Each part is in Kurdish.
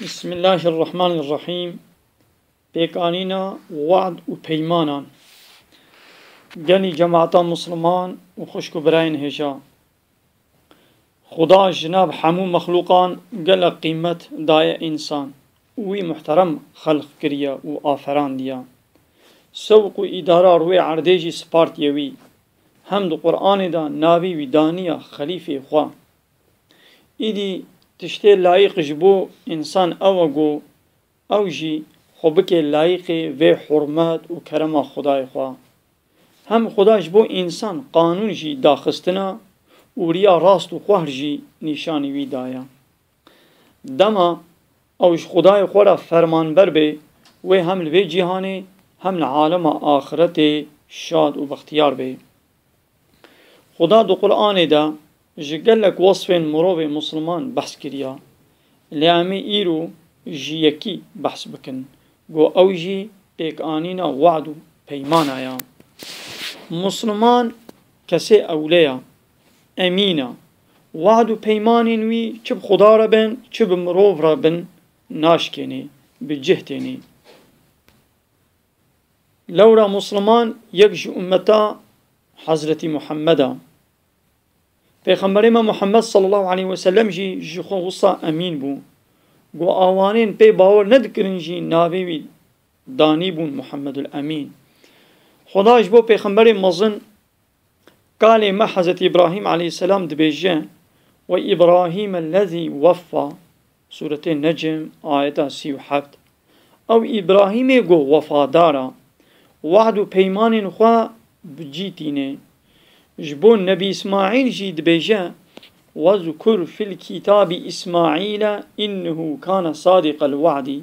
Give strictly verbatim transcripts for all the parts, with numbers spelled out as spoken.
Bismillahirrahmanirrahîm. Pêkanîna wad û peymanan. Gelî cemaeta Musliman û xwişk û birayên hêja. Xuda ji nav hemû mexlûqan gelek qîmet daye însan û wî muhterem xelq kiriye û aferandiye. Sewq û îdara rûyê erdê jî spartiye wî. Hem di Qur'anê de navê wî daniye xelîfê xwe. Îdî tiştê layîq ji bo însan ew e ku ew jî xwe bike layîqê vê hurmet û kerema Xwedayê xwe. Hem Xweda ji bo însan qanûn jî daxistina û riya rast û xwehr jî nîşanî wî daye. Dema ew ji Xwedayê xwe re fermanber bê, wê hem li vê cîhanê hem li alema axiretê şad û bextiyar bê. Xuda di Qur'anê de ji gelek wesfên mirovê Musliman behs kiriya. Lê em ê îro ji yekî behs bikin, ku ew jî pêkanîna wad û peymana ya. Musliman kesê ewle ya, emîn e. Wad û peymanên wî çi bi Xuda re bin, çi bi mirov re bin, naşkênê, bi cih tênê. Lewra Musliman yek ji ummeta Hezretî Muhammed a. Pêxemberê me Muhammed sallallahu aleyhi ve sellem jî ji xwe wisa emîn bû. Ku awanên pê bawer nedikirin jî navê wî danîbûn Muhammedul Emîn. Xuda ji bo pêxemberê mezin Kalê me Hezretî Îbrahîm aleyhisselam dibêje, "Ve Îbrahîme lezî weffa", Sûretê Necm, ayeta sî û heft. Ew Îbrahîmê ku wefadar a, wad û peymanên xwe bi cî tîne. Ji bo Nebî Îsmaîl jî dibêje, "Wezkur fil kîtabî Îsmaîle înnehu kane sadîqel we'dî."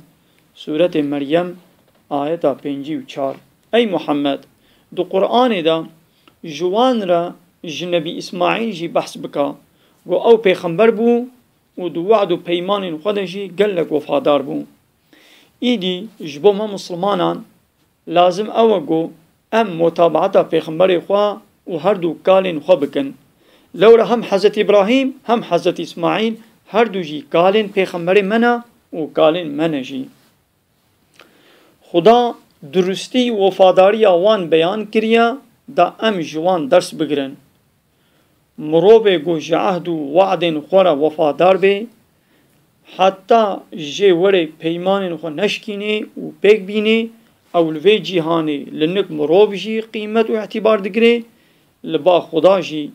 Sûretê Meryem, ayeta pêncî û çar. Ey Muhammed, di Qur'anê de ji wan re ji Nebî Îsmaîl jî behs bike, ku ew pêxember bû û di we'd û peymanên xwe de jî gelek wefadar bû. Îdî ji bo me Muslimanan lazim ew e ku em mutabaeta pêxemberê xwe û her du kalên xwe bikin. Lewra hem Hezretî Îbrahîm hem Hezretî Îsmaîl her du jî kalên pêxemberê me ne û kalên me ne jî. Xuda durustî û wefadariya wan beyan kiriye, da em ji wan ders bigirin. Mirovê ku ji ehd û we'dên xwe re wefadar bê, heta jê werê peymanên xwe neşkînê û pêk bînê, ew li vê cîhanê li nik mirov jî qîmet û îtîbar digirê, li ba Xuda jî.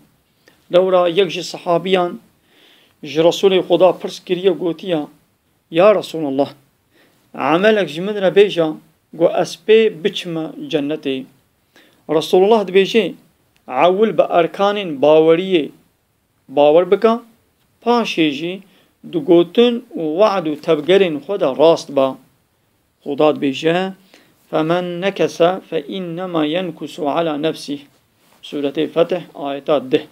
Lewra yek ji sehabiyan ji Resûlê Xuda pirs kiriye, gotiye, "Ya Resûlallah, emelek ji min re bêje ku ez pê biçime cennetê." Resûlullah dibêje, "Ewil bi erkanên baweriyê bawer bike, paşê jî di gotin û we'd û tevgerên xwe de rast be." Xuda dibêje, "Femen nekese fe innema yenkusu ala nefsih." Sûretê Fetih, ayeta deh.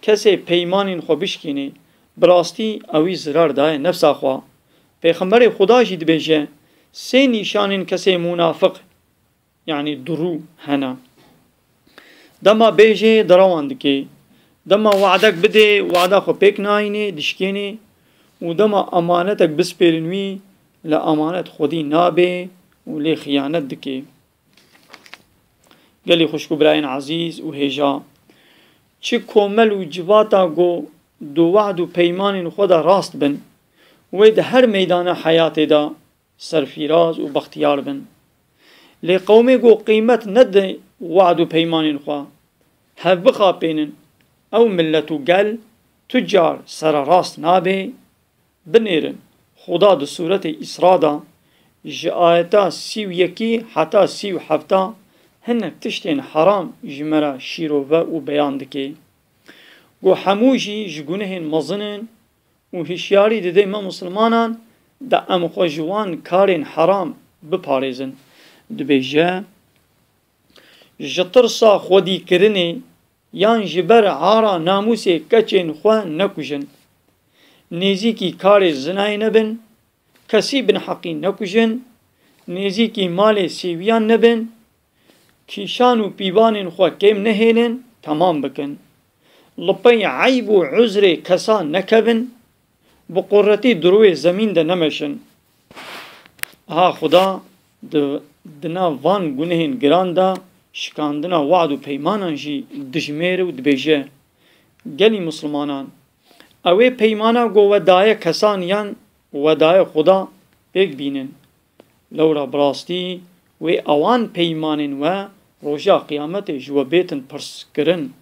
Kesê peymanên xwe bişkînê, bi rastî ewî zirar daye nefsa xwe. Pêxemberê Xuda jî dibêje, sê nîşanên kesê munafiq, yanî durû hene. Dema bêjê derewan dikê. Dema we'dek bidê, we'da xwe pêk nayînê, dişkênê û dema emanetek bispêrin wî, li emanet xwedî nabê û lê xiyanet dikê. Gelî xwişk û birayên ezîz û hêja, çi komel û civata ku di we'd û peymanên xwe de rast bin, wê di her meydana heyatê de serfîraz û bextiyar bin. Lê qewmê ku qîmet nede we'd û peymanên xwe, hev bixapênin, ew millet û gel tu car sererast nabe. Binêrin, Xuda di sûretê Îsra de ji ayeta sî û yekî heta sî û hefta hinek tiştên heram ji me re şîrove û beyan dike. Ku hemû jî ji gunehên mezin in, û hişyarî dide me misilmanan, da em xwe ji wan karên heram biparêzin. Dibêje, ji tirsa xwedîkirinê yan ji ber ara namûsê keçên xwe nekujin. Nêzîkî karê zinayê nebin, kesî binheqî nekujin, nêzîkî malê sêwiyan nebin, kîşan û pîvanên xwe kêm nehêlin, temam bikin. Li pey eyb û uzrê kesa nekevin, Bi quretî di rûyê zemîn de nemeşin. Ha Xuda di, di nav van gunehên giran de şikandina wad û peymanan jî dijmêre û dibêje, Gelî Mislimanan, ew ê peymana ku we daye kesan yan we daye Xuda pêk bînin. Lewra bi rastî wê ewan peymanên we roja qiyametê ji we bêtin pirskirin,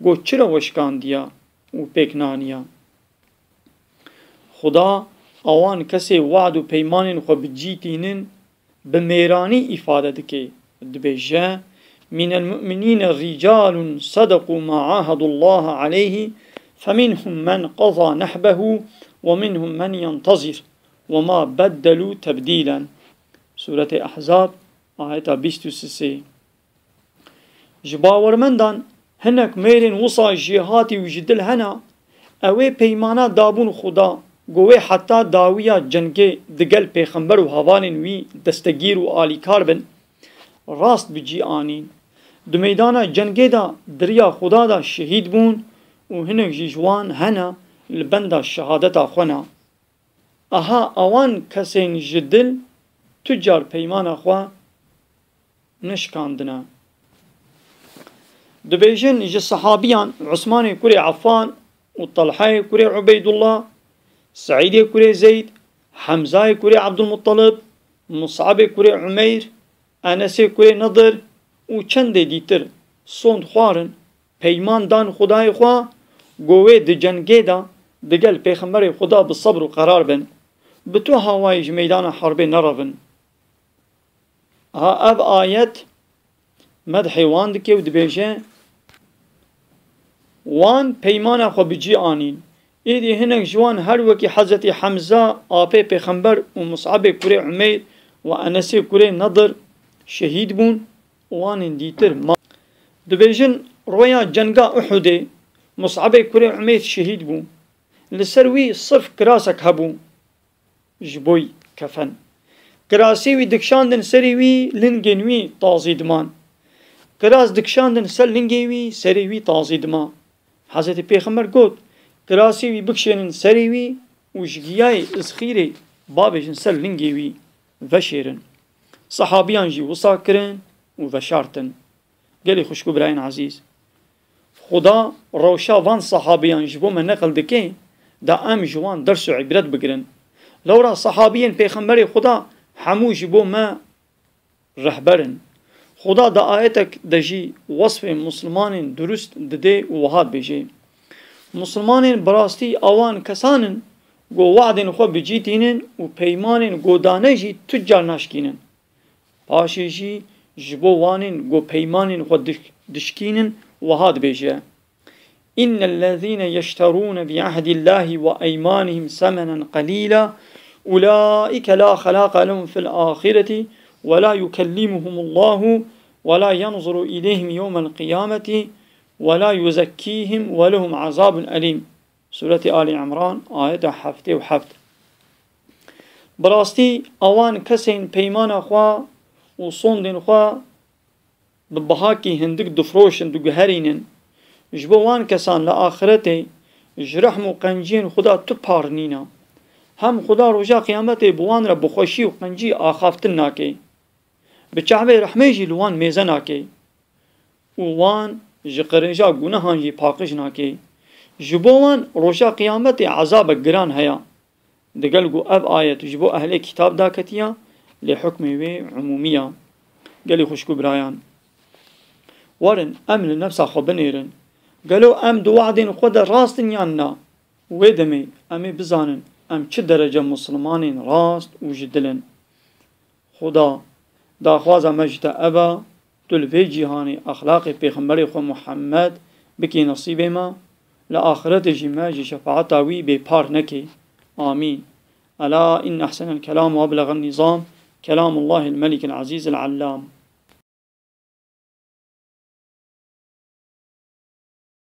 ku çira we şikandiya û pêk naniya. Xuda ewan kesê wad û peymanên xwe bi cî tînin, bi mêranî îfade dike. Dibêje, Mînel mu'minîne rîcalun sedeqû ma ahedullaha aleyhî, feminhum men qeza nehbehu ve minhum men yentezir ve ma beddelû tebdîlen. Sûretê Ehzab, ayeta bîst û sisê. Ji bawermendan hinek mêrên wisa jêhatî û ji dil hene, ew ê peymana dabûn Xuda, ku wê heta dawiya cengê digel pêxember û hevalên wî destegîr û alîkar bin, rast bi cî anîn. Di meydana cengê de di riya Xuda de şehîd bûn û hinek jî ji wan hene li benda şehadeta xwe ne. Aha ewan kesên ji dil tu car peymana xwe nişkandine. Dibêjin ji sehabiyan Usmanê kurê Affan û Talhayê kurê Ubeydullah, Seîdê kurê Zeyd, Hemzayê kurê Abdulmuttalib, Musabê kurê Umeyr, Enesê kurê Nedir û çendê dîtir sond xwarin, peyman dan Xwedayê xwe, ku wê di cengê de digel Pêxemberê Xweda bi sebr û qerar bin, bi tu hawayî ji meydana herbê nerevin. Ha ev ayet medhê wan dike û dibêje, Wan peymana xwe bi cî anîn. Êdî hinek ji wan her wekî Hezretî Hemza, apê Pêxember û Mus'abê kurê Umeyr û Enesê kurê Nedir şehîd bûn û wanên dîtir ma. Dibêjin, roya cenga Uhudê Mus'abê kurê Umeyr şehîd bû. Li ser wî sirf kirasek hebû ji bo kefen. Kirasê wî dikişandin serê wî, lingên wî tazî diman. Kiras dikişandin ser lingê wî, serê wî tazî dima. Hezretî Pêxember got, Kirasê wî bikişênin serê wî û ji giyayê izxîrê babêjin ser lingê wî veşêrin. Sehabiyan jî wisa kirin û veşartin. Gelî xwişk û birayên ezîz, Xuda rewşa van sehabiyan ji bo me neqil dike, da em ji wan ders û îbret bigirin. Lewra sehabiyên Pêxemberê Xuda hemû ji bo me rehber in. Xuda di ayetek de jî wesfê Muslimanên durust dide û wiha dibêje, Muslimanên bi rastî ewan kesan in ku we'dên xwe bi cî tînin û peymanên ku dane jî tu car naşkînin. Paşê jî ji bo wanên ku peymanên xwe diş-, dişkînin wiha dibêje, إن الذين يشترون بعهد الله وأيمانهم ثمنا قليلا أولئك لا خلاق لهم في الآخرة ولا يكلمهم الله ولا ينظر إليهم يوم القيامة ولا يزكيهم ولهم عذاب أليم. Sûretê Alî Îmran, ayeta heftê û heft. Bi rastî, ewan kesên peymana xwe û sondên xwe bi bihakî hindik difroşin, diguherînin. Ji bo wan kesan li axretê ji rehm û qenciyên Xuda tu par nîne. Hem Xuda roja qiyametê bi wan re bi xweşî û qencî axaftin nake. Bi çavê rehmê jî li wan mêze nake. Û wan ji qirinca gunehan jî paqij nake. Ji bo wan roja qiyametê ezabek giran heye. Digel ku ev ayet ji bo ehlê kitab daketiya, lê hukmê wê umûmî ya. Gelî xwişk û birayan, werin em li nefsa xwe binêrin. Gelo em di we'dên xwe de rast in yan na? Wê demê em ê bizanin em çi derece Muslimanên rast û ji dil in. Xuda, daxwaza me ji te ev e, tu li vê cîhanê exlaqê Pêxemberê xwe Muhammed bikî nesîbê me, li axretê jî me ji şefaeta wî bêpar nekê. Amîn. Ela inne ehsenel kelam ve eblegan nizam, kelamullahil melikil azîzil allam.